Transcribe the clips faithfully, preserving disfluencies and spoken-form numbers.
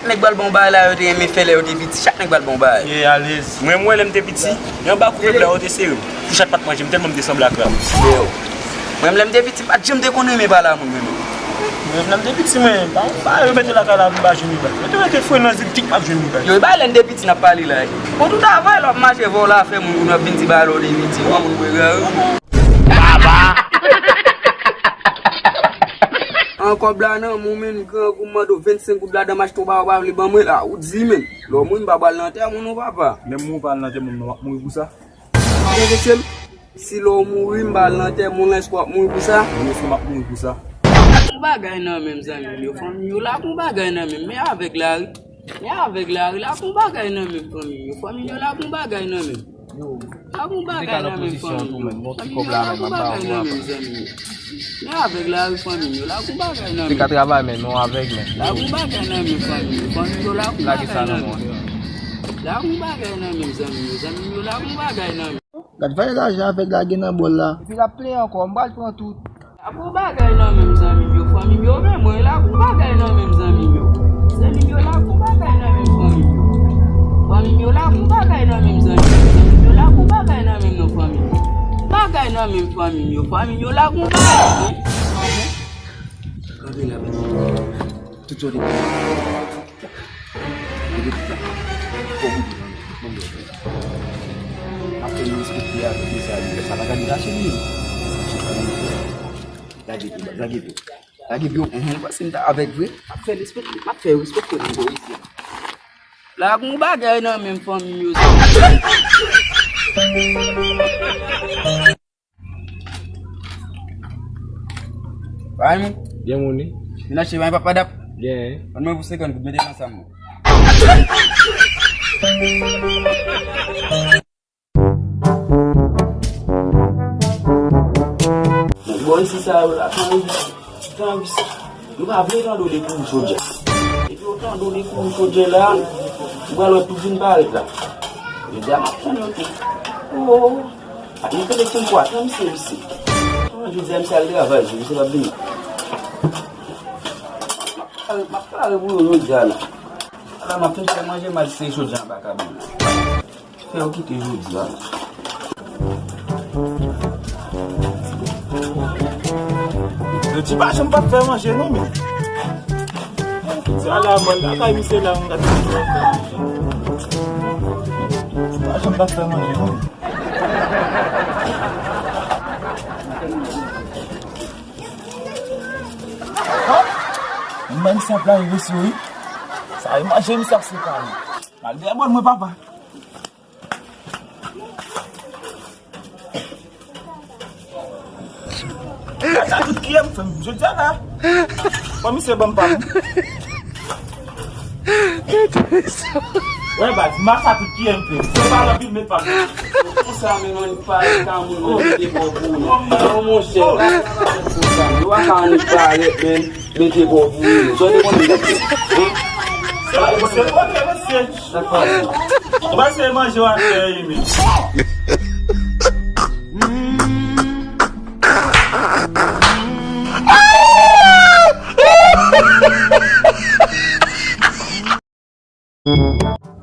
Nèg pral ba w bagay la yo te renmen fè lè yo te piti. Chak nèg pral ba w bagay. Ye alèz. Mwen, mwen, lè m te piti, yon ba kouvèk la yo te sere m. Ti chat pa t manje m tèlman m te sanble ak rat. Yo. Mwen, lè m te piti, m pa t janm te konn renmen pale a moun, mwen menm. Mwen, lè m te piti, mwen, ba, ba, yo mete lakay la pou m pa jwenn li bat. Yo te mete fren nan zil, tik m ap jwenn li bat. Yo, e ba lè n te piti n ap pale la. Bon, tout travay la, w ap mache vòlò la, fè moun, moun ap vin di bagay la, w te vin di, moun, moun, mwen, Baba! An kòb la nan men w, men grangou, m mande w vennsenk goud ladan, m achte w ba w, pa vle ban mwen la, ou di, men. Lè w mouri, m pa pral nan antèman w non, papa. Menm mwen pa al nan antèman m non, m ap mouri pou sa. Ou tande, mesye m? Si lè w mouri, m pa al nan antèman w, èske w ap mouri pou sa? Mwen, èske m ap mouri pou sa? Lage yon bagay nan men m, zanmi m yo, fanmi m yo, lage yon bagay nan men m, men avèg lari. Men avèg lari, lage yon bagay nan men m, fanmi m yo, fanmi m yo, lage yon bagay nan men m. Yo, lage yon bagay nan men m, fanmi m yo. Fanmi m yo, lage yon bagay nan men m, zanmi m yo. Men avèg lari, fanmi m yo, lage yon bagay nan men m. Te ka travay, men non avèg, men. Lage yon bagay nan men m, fanmi m yo, fanmi m yo, lage yon bagay nan men m. Lage yon bagay nan men m, zanmi m yo, zanmi m yo, lage yon bagay nan men m. Gad valè lajan avèg la gen nan bòl la. Epi l ap plenyen ankò, m pral pran tout. Lage yon bagay nan men m, zanmi m yo, fanmi m yo, men mwen, lage yon bagay nan men m, zanmi m yo. Zanmi m yo, lage yon bagay nan men m, fanmi m yo. Fanmi m yo, lage yon bagay nan men m, zanmi m yo. Zanmi m yo, lage yon bagay nan men m non, fanmi m. Bagay nan men m, fanmi m yo, fanmi m yo, lage yon bagay. Kanpe la, men. Tout sa w te gen. Yo te tout la. Fò w goute nan men. Mwen, mwen, mwen. M ap fè yo respekte avèk mesye a, li fè sa pa gade rache li menm. Lage pye, lage pye. Lage pye, enhen, paske m ta avèg vre. M ap fè respekte, m ap fè respekte moun bò isi a. Lage yon bagay nan men m, fanmi m yo. Ay, moun. Byen moun wi. Vin achte bay papa dap. Byen. Ban mwen pou senkant goud, mete nan sa mwen. Bon, bò isi sa yo la, tan wi, tan wi. Nou pa vle tande w dekouvri chodyè. Epi w tande w dekouvri chodyè la, ou pral wè tout vin parèt la. Jodi a m ap tann yo tou. Oh. Ap mete leson pou atan misye, misye. Jodi a misye al travay, misye p ap vini. M ap pare, m ap pare pou yo jodi a la. Ala m ap fin fè manje, m al sere chodyè anba kabann la. Fè yo kite jodi a la. Yo di pa janm p ap fè manje non, men. Sa la, mwen lakay misye la, mwen gade. Ti pa janm pa fè manje non. Mwen sa pla revesyon wi. Sa e manje misye ap separe. Malgre mwen, mwen papa. Masa tout kiyè m fè m jodi a la. Fò misye ban m pa m. Wè baz, masa tout kiyè m fè m. Se pa lanpil met pa m. Konsa menm annik pale ka moun nan mete bò pou ou non. Non monchè, pa konsa. Yo pa ka annik pale menm. Mete bò pou ou. Sa w te konnen m t ap fè? Hein? Se, se kote, mesye. Sa k pase? Ou pa se manje w ap fè, wi, men.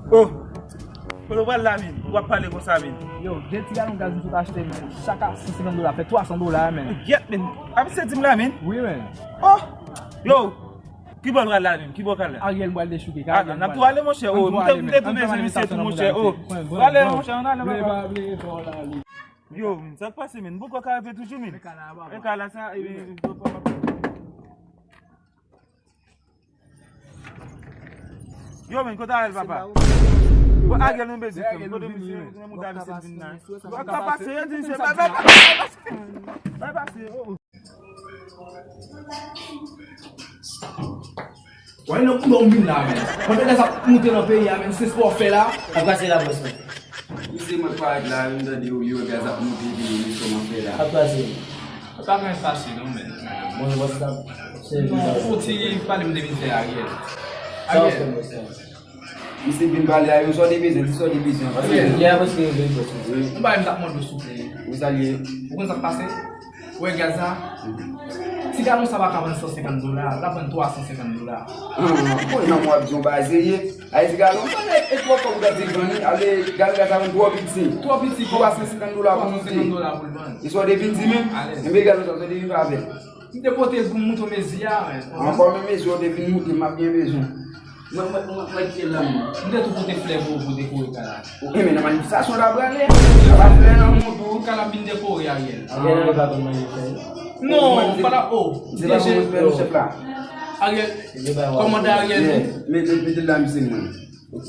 Oh! Kote w pral la, men? W ap pale konsa, men? Yo, de ti galon gaz m sot achte, men. Chak a san senkant dola, fè twa san dola, men. Gyèt, men. Ap se di m la, men? Wi, men. Oh! Yo! Ki bò l pral la, men? Ki bò l pral la? Ariel m pral dechouke. Ah, n ap tou ale, monchè. Oh, m te, m te tou bezwen misye tou, monchè. Oh, pral ale, monchè, ann ale, papa. Yo, men, sa k pase, men? M poko ka rive toujou, men. E ka la, sa, e ben, Yo, men, kote Ariel, papa? Bon, Ariel, nou bezwen, frè m. Kote misye, kote moun ta misye vin la? Yo, ka pase, yo di misye, bay, bay, bay, bay, bay, pase, oh. Wè, nan koulè w vin la, men. Pandan gaz ap moute nan peyi a, men, se sa w fè la? Ap pase la, bòs, men. Misye, mwen parèt la, m tande yo, yo, gaz ap moute, epi yo, mesye, mwen fè la. Ap pase. Sa pa menm pase non, men. Bon, bon, sa, se non, fon ti pale m de misye Ariel. Sa w fè, mesye? Misye vin pale a yo, sa w te bezwen, di sa w te bezwen. Ariel, yè, paske yo vin pase. Yon bagay m t ap mande w, souple. Ou salye. Ou konn sa k pase? Ou wè gaz la? Ti galon sa pa ka vann san senkant dola, l ap vann twa san senkant dola. Bon, nan mwen ap di yon bagay serye. Ay, ti galon, mwen e twò kòb ou ta di vann li, ale, galon sa vann twò piti. Twò piti, twa san senkant dola pou moute. Twa san senkant dola pou l vann. E sa w te vin di menm? Alèz. Enben, galon sa, sa w te vin avè l. M te pote l pou m montre w mezi a, men. Ankò menm mezi w te vin montre, m ap gen bezwen. Mwen, mwen, mwen, mwen kite l la, mwen. M te tou pote flè pou, pou dekore kay la. Enben, nan manifestasyon w ta prale, sa pa flè nan moun tou. Kay la ap vin dekore, Ariel. Ariel, nou pa konn manje flè. Non, pa la, oh, se pa konn flè, chèf la. Ariel, kòmandan Ariel. Mete, mete l la, misye mwen. Ok.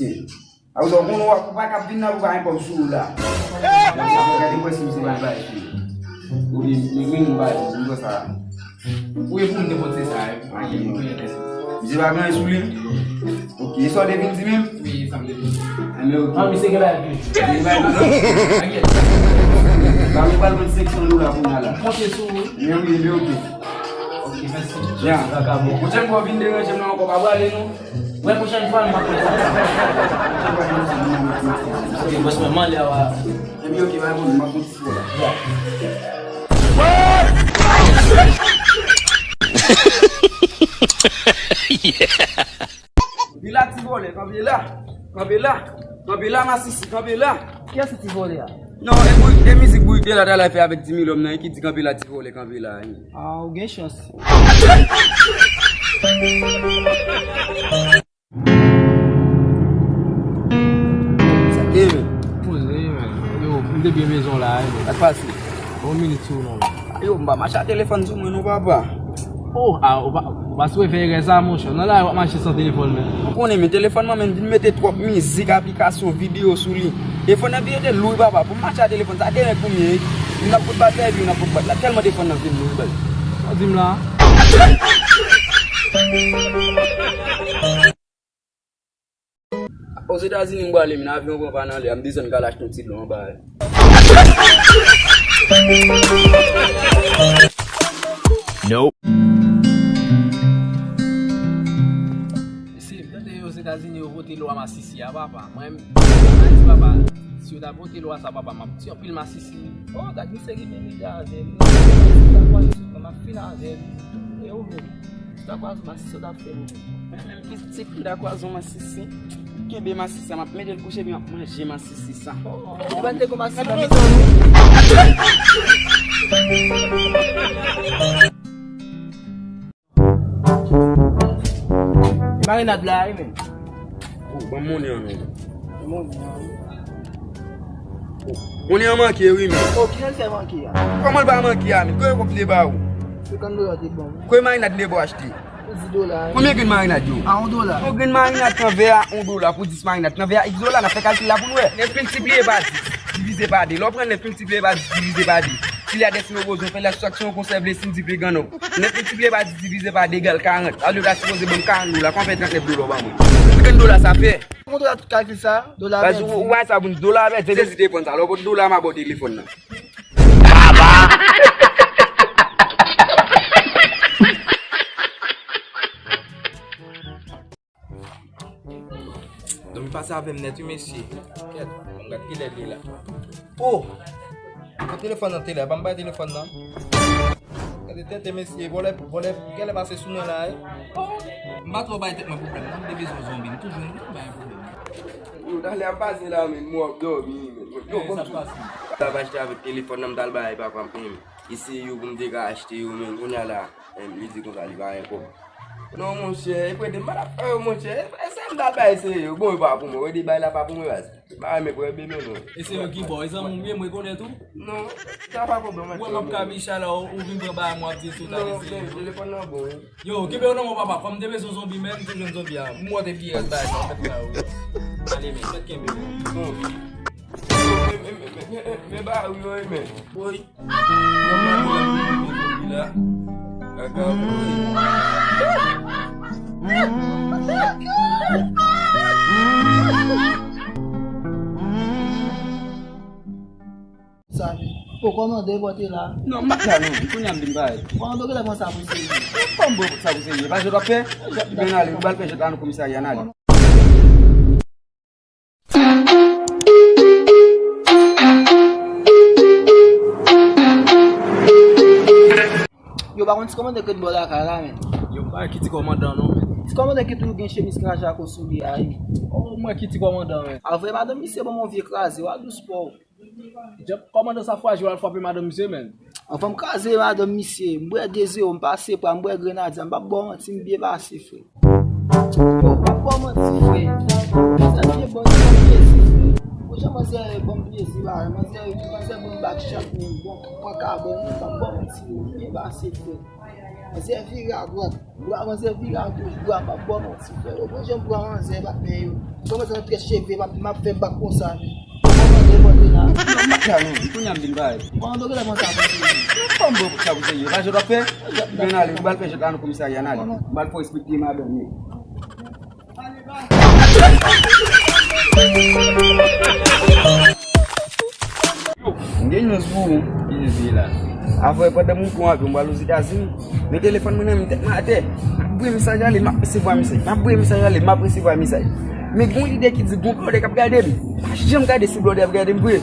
Akoz ou konnen w pa ka vin la pou pa gen kòb sou ou la. Gade mwen si misye pa bay sou ou. Ou li, li vin bay, li fè sa. Ou e pou m te pote sa, e. Misye pa gen anyen sou li. Ok, e sa w te vin di menm? Wi, sa m te vin di. Enben, ok. Ah, misye gen bagay toujou. Gen bagay toujou. Ba nou pral vann senk san dola kounye a la. Konte sou ou. Men wi, men ok. Ok, mèsi. Ya. Pwochèn fwa w vin deranje m la ankò, pa prale non. Wè, pwochèn fwa, m pa konn sa. Ok, bòs mwen, m ale a. Ebyen, ok, pa gen pwoblèm, m ap konn si w la. Vila ti vòlè, kanpe la, kanpe la, kanpe la, masisi, kanpe la. Kiyès se ti vòlè a? Non, e bourik, e mizik bourik de la talè fè avèk Dimi Lòm nan, ki di kanpe la ti vòlè, kanpe la. Ah, ou gen chans. Sa te, men. Poze, men. Yo, m te byen bezwen w la, wi, men. Sa k pase? Yon minit sou non. Yo, m pa mache ak telefòn sou mwen non, papa. Oh, ah, ou pa, ou pa sou fè erè sa, monchè. Nan la, w ap mache san telefòn, men. Ou konnen, men telefòn mwen, men, vin mete twòp mizik, aplikasyon, videyo sou li. Telefòn nan vin rete lou, wi, papa. Pou m mache ak telefòn, sa te renk pou m ye, wi. M ap fout bat lèvi, m ap fout bat la. Tèlman telefòn nan vin lou, wi, baz. Sa w di m la? Ozetazini m prale, men avyon pran pa nan lè a, m desann kal achte yon ti dlo anba. Nope. Mesye, m tande Ozetazini yo vote lwa masisi a, papa. Mwen, m di, papa, si yo ta vote lwa sa, papa, m ap di anpil masisi. Oh, gad misye ki byen lide avè m. M ap fin avè m. E ou menm? Dakwa, masisi w t ap fè m. Mwen menm ki tip dakwa zon masisi. Kenbe masisi a, m ap mete l kouche, epi m ap manje masisi sa. Ou pa t te gon masisi nan mitan nou? Marinad la, wi, men. Oh, ban m monnen an non. Monnen an, wi. Monnen an manke, wi, men. Oh, kijan l fè manke a? Kòman l pa manke a, men? Kote kòb li te ba ou? Senkant dola te ban m. Kote marinad li te ba w achte? Pou dis dola. Konbyen grenn marinad yo? A yon dola. Yon grenn marinad nan vè a, yon dola pou dis marinad nan vè a, eks dola, n ap fè kalkil la pou n wè. Nèf miltipliye pa dis, divize pa de. Lè w pran nèf miltipliye pa dis, divize pa de. Si l a dèsine opozan, fè l a sou aksyon konsève, si n di pi gran nonb. Nèf miltipliye pa dis divize pa de egal karant. Sa vle di w ta sipoze ban m karant dola. Kòman w fè trannèf dola w ba mwen? Trannèf dola sa fè? Kòman dola tout kalkil sa? Dola pèdi. Ou bay sa pou n dola pèdi. Se si te pran sa. Lè w pot dola, m a ba w telefòn nan. Baba! Dòmi pase avè m nèt, wi, mesye. Kèt, m gad kilè l ye la. Oh! Pran telefòn nan, telè, ban m bay telefòn nan. Gade tenten, mesye, vòlè, vòlè, genlè pase sou mwen la, wi. Oh! M pa twò bay tèt mwen pwoblèm, non, m te bezwen zonbi, m tou jwenn, m pa bay pwoblèm. Yo, talè a m pase la, men, m ap dòmi, men. Yo, bon, sa pase. M t ap achte avèk telefòn nan, m t al bay papa m, men. Eseye yo pou m te ka achte yo, men, kounye a la, men, li di konsa, li pa gen kòb. Non, monchè, e prete m pa t ap fè yo, monchè. E sa m ta bay se yo. Bon, yo pa pou mwen. Wè de bay la pa pou mwen, baz. M pa renmen prè bebe, non. E se yo ki ba w. E zanmi m ye, mwen konnen tou. Non, sa pa pwoblèm. Ou wè m ap kabicha la, ou, ou vin pran bagay mwen ap di sou ta eseye yo. Non, men, telefòn nan bon, wi. Yo, kenbe yo nan men w, papa. Kòm m te bezwen zonbi, men m te jwenn zonbi a. M wè w te pi rèd bagay sa, w fèt la, wi. Ale, men, fèt kenbe, men. Bon. Men, men, men, men, men, men, bagay yo, men. Woy. Sa, o kòmandan e pote la. Non, m pa t la non, kounye a m vin parèt. Kòmandan genlè pran sa pou serye. Kòm pran sa pou serye, pa jwèt w ap fè? Jwèt m vin ale, ou pral fè jwèt la nan komisarya, n ale. Yo pa konn ti kòmandan ki ret bò lakay la, men. Yo pa ki ti kòmandan non, men. Ti kòmandan ki toujou gen chemiz kraze ak yon soulye a, wi. Oh, mwen ki ti kòmandan, men. Avwe madanm misye ban m yon vye kraze, w a dous pa w. Kòmandan sa fwajil, w al frape madanm misye, men. Anvan m kraze madanm misye, m bwè de zewo, m pase pa, m bwè grenadya, m p ap ba w manti, m byen pase, frè. Yo, m p ap ba w manti, frè. Manzè byen bon, li ban m plezi, frè. Bon, jan manzè ban m plezi la, manzè, manzè ban m bak chak moun, bon, pran kabòn, m p ap ba w manti, m byen pase, frè. Manzè vire adwat, bwa, manzè vire agoch, bwa, m p ap ba w manti, frè. Yo, bon, jan m pran manzè, pa pè yo. Kòman sa nan trè cheve, m ap, m ap fè bak konsa, men. Kòman manzè monte la? Non, m pa ka, non. Kounye a m vin bay. Kòman doktè la konsa, konsa? Kòman bon sa pou serye? Pa jwèt w ap fè? Men ale, m pral fè jwèt la nan komisarya, n ale. M pral fè w respekte madanm, men. M gen news pou ou. Ki news ye la? Avwe, pandan m ret kon avè w, m pral Ozetazini. Men telefòn mwen nan men m, tèt mwen atè. M ap voye mesaj ale, m ap resevwa mesaj. M ap voye mesaj ale, m ap resevwa mesaj. Men gen yon lidè ki di gon blòdè k ap gade m. Pa janm gade si blòdè ap gade m vre.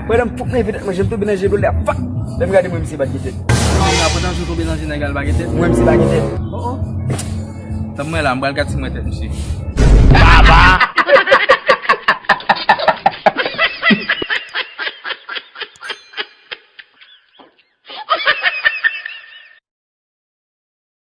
Pandan m foup leve tèt mwen, jan m tonbe nan je blòdè a, fak! Lè m gade mwen, misye pa t gen tèt. Kounye a, pandan jou tonbe nan je nèg la, l pa gen tèt? Mwen, misye pa gen tèt. Oh, oh. Tann mwen la, m pral gad si m wè tèt misye.